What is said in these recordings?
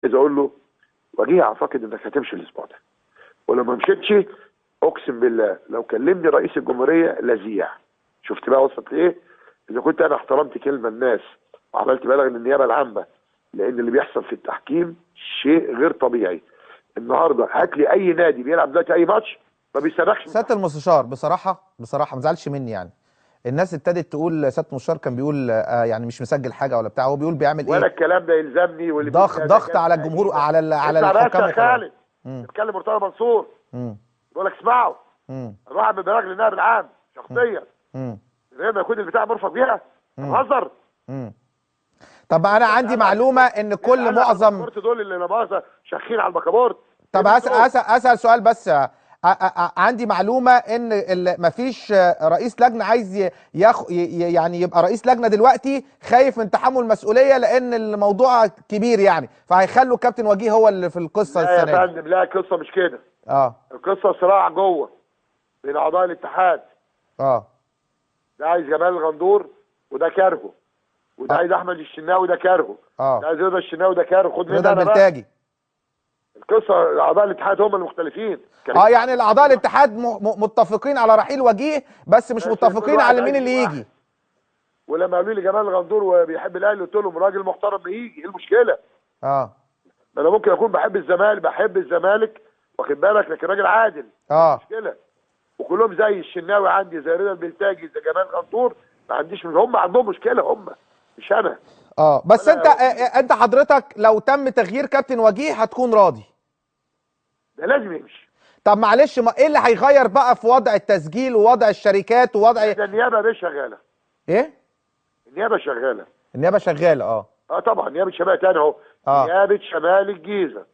اقول له وجيه اعتقد انك هتمشي الاسبوع ده، ولو ما مشيتش اقسم بالله لو كلمني رئيس الجمهورية لزيع. شفت بقى وصلت لايه؟ اذا كنت انا احترمت كلمة الناس وعملت بلاغ للنيابه العامة، لان اللي بيحصل في التحكيم شيء غير طبيعي. النهارده هات لي اي نادي بيلعب دلوقتي اي ماتش ما بيصرخش. سيادة المستشار بصراحة ما تزعلش مني، يعني الناس ابتدت تقول سيادة المستشار كان بيقول يعني مش مسجل حاجة ولا بتاع، هو بيقول بيعمل ايه؟ ولا الكلام ده يلزمني، واللي ضغط على الجمهور على الحكام. يا خالد بيتكلم مرتضى منصور بيقول لك اسمعوا، اروح اعمل بلاغ للنائب العام شخصيا من غير ما يكون البتاع مرفق بيها. بهزر. طب انا عندي معلومة ان كل معظم دول اللي لا مؤاخذة شخين على البكابورت. طب اسال سؤال بس، عندي معلومة ان مفيش رئيس لجنة عايز يعني يبقى رئيس لجنة دلوقتي، خايف من تحمل المسؤولية لان الموضوع كبير يعني، فهيخلوا كابتن وجيه هو اللي في القصة السنة دي. لا يا فندم، لا القصة مش كده. القصة صراع جوه بين اعضاء الاتحاد. ده عايز جمال الغندور وده كارهه، وده عايز احمد الشناوي وده كارهه، ده عايز رضا الشناوي وده كارهه. خد مني رضا البلتاجي. القصة اعضاء الاتحاد هم المختلفين. يعني الاعضاء الاتحاد متفقين على رحيل وجيه، بس مش متفقين على مين اللي يجي. ولما قالوا لي جمال الغندور وبيحب الاهلي قلت لهم راجل محترم يجي، ايه المشكلة؟ ما انا ممكن اكون بحب الزمالك، بحب الزمالك واخد بالك، لكن راجل عادل. مشكلة. وكلهم زي الشناوي عندي، زي رضا البلتاجي، زي جمال غندور، ما عنديش، هم عندهم مشكلة هم مش انا. بس انت حضرتك لو تم تغيير كابتن وجيه هتكون راضي؟ ده لازم يمشي. طب معلش، ما ايه اللي هيغير بقى في وضع التسجيل ووضع الشركات ووضع ده؟ النيابة مش شغالة. ايه؟ النيابة شغالة. النيابة شغالة. طبعا نيابة شمال تاني اهو. نيابة شمال الجيزة.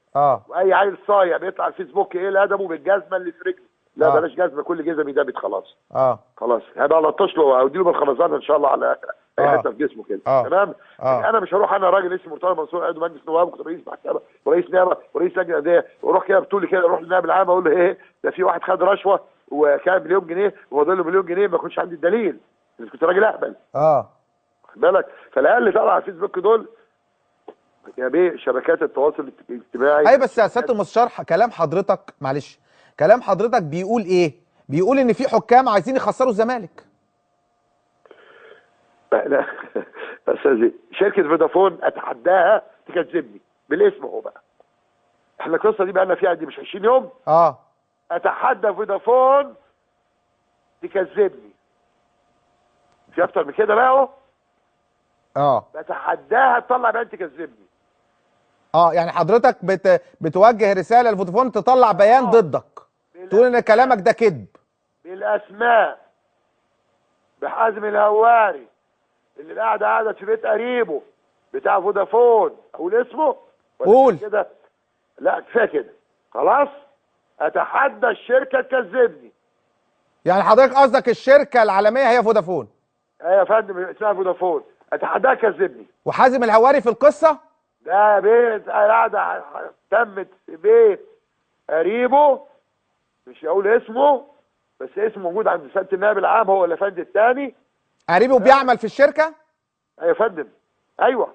واي عيل صايع بيطلع على الفيسبوك ايه ادبه بالجزمه اللي في رجله. لا بلاش جزمه، كل جزمه يدبت خلاص. خلاص هبقى لطش له او اديله بالخرزانه ان شاء الله على اي حتة في جسمه كده. تمام. انا مش هروح، انا راجل اسمي مرتضى منصور عضو مجلس نواب وكنت رئيس محكمة ورئيس نيابة ورئيس لجنة اندية، واروح كده بطولي كده اروح للنائب العام اقول له ايه ده في واحد خد رشوة وكان مليون جنيه وفاضل له مليون جنيه، ما كنتش عندي الدليل، بس كنت راجل اهبل. واخد بالك؟ فالعيال اللي طالعه على الفيسبوك دول يا بيه شبكات التواصل الاجتماعي. اي بس يا سيادة المستشار، كلام حضرتك معلش، كلام حضرتك بيقول ايه؟ بيقول ان في حكام عايزين يخسروا الزمالك. لا استاذي، شركة فودافون اتحداها تكذبني بالاسم. اهو بقى احنا القصة دي بقى لنا فيها دي مش 20 يوم. اتحدى فودافون تكذبني في اكتر من كده بقى اهو. بتحداها تطلع بيان تكذبني. يعني حضرتك بتوجه رسالة لفودافون تطلع بيان ضدك، تقول ان كلامك ده كذب. بالاسماء، بحازم الهواري اللي القعدة قعدت في بيت قريبه بتاع فودافون، اقول اسمه؟ قول كده. لا كفاية كده خلاص. اتحدى الشركة تكذبني. يعني حضرتك قصدك الشركة العالمية هي فودافون؟ ايوه يا فندم، اسمها فودافون. اتحداها تكذبني. وحازم الهواري في القصة؟ ده بيت قعدة تمت في بيت قريبه، مش هقول اسمه بس اسمه موجود عند سيادة النائب العام، هو اللي فندم الثاني. قريبه بيعمل في الشركة؟ ايوه يا فندم، ايوه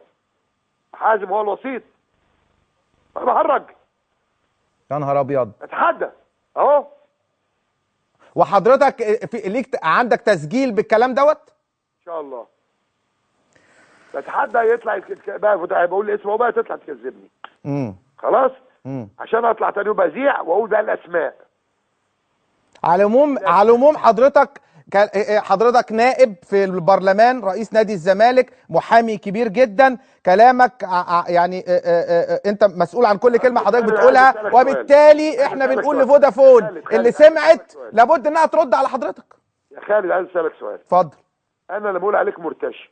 حازم هو الوسيط. انا بهرج. يا نهار ابيض. اتحدى اهو. وحضرتك في ليك عندك تسجيل بالكلام دوت؟ ان شاء الله. بتحدى يطلع بقى بقول اسمه بقى تطلع تكذبني. خلاص؟ عشان اطلع تاني يوم بذيع واقول بقى الاسماء. على العموم حضرتك حضرتك نائب في البرلمان، رئيس نادي الزمالك، محامي كبير جدا، كلامك يعني انت مسؤول عن كل كلمة حضرتك بتقولها، وبالتالي احنا بنقول لفودافون اللي سمعت لابد انها ترد على حضرتك. يا خالد عايز اسالك سؤال. اتفضل. انا اللي بقول عليك مرتشي،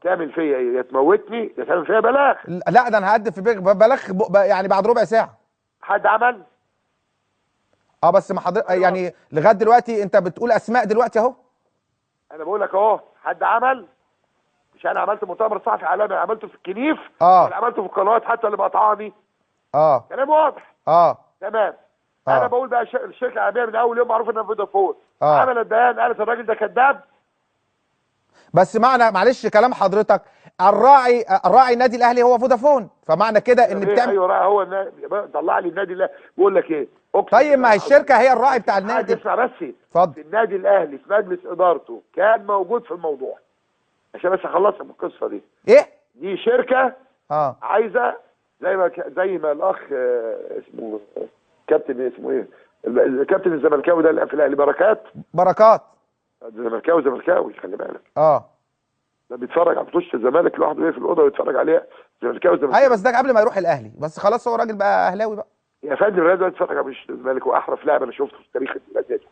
تعمل فيا ايه؟ يا تموتني يا تعمل فيا بلاغ. لا ده انا هقدم في بلاغ يعني بعد ربع ساعة. حد عمل؟ بس ما حضرتك يعني لغاية دلوقتي انت بتقول اسماء دلوقتي اهو. انا بقول لك اهو حد عمل، مش انا عملت مؤتمر صحفي عالمي، انا عملته في الكنيف، ولا عملته في القنوات حتى اللي بقطعني. كلام واضح. تمام. انا بقول بقى الشركة العالمية من اول يوم معروف انها فودافون. عملت بيان قالت الراجل ده كذاب. بس معنى معلش كلام حضرتك، الراعي النادي الاهلي هو فودافون، فمعنى كده ان بتعمل ايوه هو طلع لي النادي الاهلي بقول لك ايه. طيب ما هي الشركة هي الراعي بتاع النادي. اسمع بس، اتفضل. في النادي الاهلي في مجلس ادارته كان موجود في الموضوع، عشان بس اخلصها من القصة دي. ايه دي شركة عايزه زي ما الاخ اسمه كابتن، اسمه ايه الكابتن الزملكاوي ده اللي في الاهلي، بركات الزملكاوي، زملكاوي خلي بالك. ده بيتفرج على بطوله الزمالك لوحده في الاوضة ويتفرج عليها، زملكاوي. ايوه بس ده قبل ما يروح الاهلي، بس خلاص هو راجل بقى اهلاوي بقى يا فندم. الراجل بيتفرج على بطوله الزمالك واحرف لاعب انا شفته في تاريخ النادي.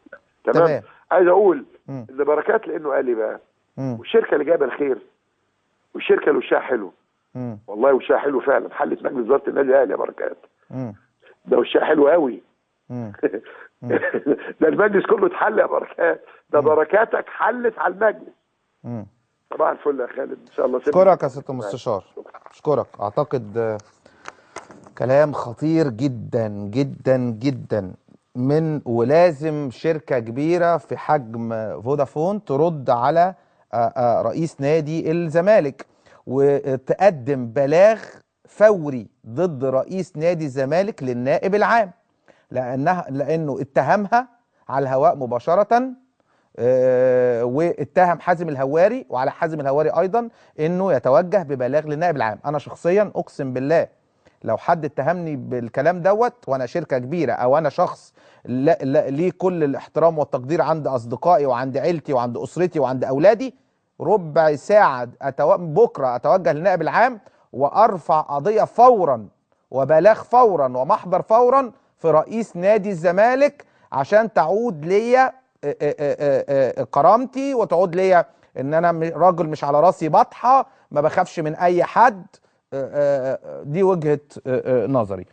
تمام. عايز اقول ان بركات لانه قال لي بقى، والشركة اللي جايبه الخير والشركة اللي وشها حلو، والله وشها حلو فعلا، حلت مجلس ادارة النادي الاهلي يا بركات. ده وشها حلو قوي. ده المجلس كله اتحل يا بركات، ده بركاتك حلت على المجلس. صباح الفل يا خالد، ان شاء الله. اشكرك يا سيادة المستشار، اشكرك. اعتقد كلام خطير جدا جدا جدا من، ولازم شركة كبيرة في حجم فودافون ترد على رئيس نادي الزمالك وتقدم بلاغ فوري ضد رئيس نادي الزمالك للنائب العام، لأنه اتهمها على الهواء مباشرة، واتهم حازم الهواري، وعلى حازم الهواري أيضا أنه يتوجه ببلاغ للنائب العام. أنا شخصيا أقسم بالله لو حد اتهمني بالكلام دوت، وأنا شركة كبيرة أو أنا شخص ليه كل الاحترام والتقدير عند أصدقائي وعند عيلتي وعند أسرتي وعند أولادي، ربع ساعة بكرة أتوجه للنائب العام وأرفع قضية فورا وبلاغ فورا ومحضر فورا في رئيس نادي الزمالك، عشان تعود ليا كرامتي، وتعود ليا ان انا راجل مش على راسي بطحه، ما بخافش من اي حد. دي وجهة نظري.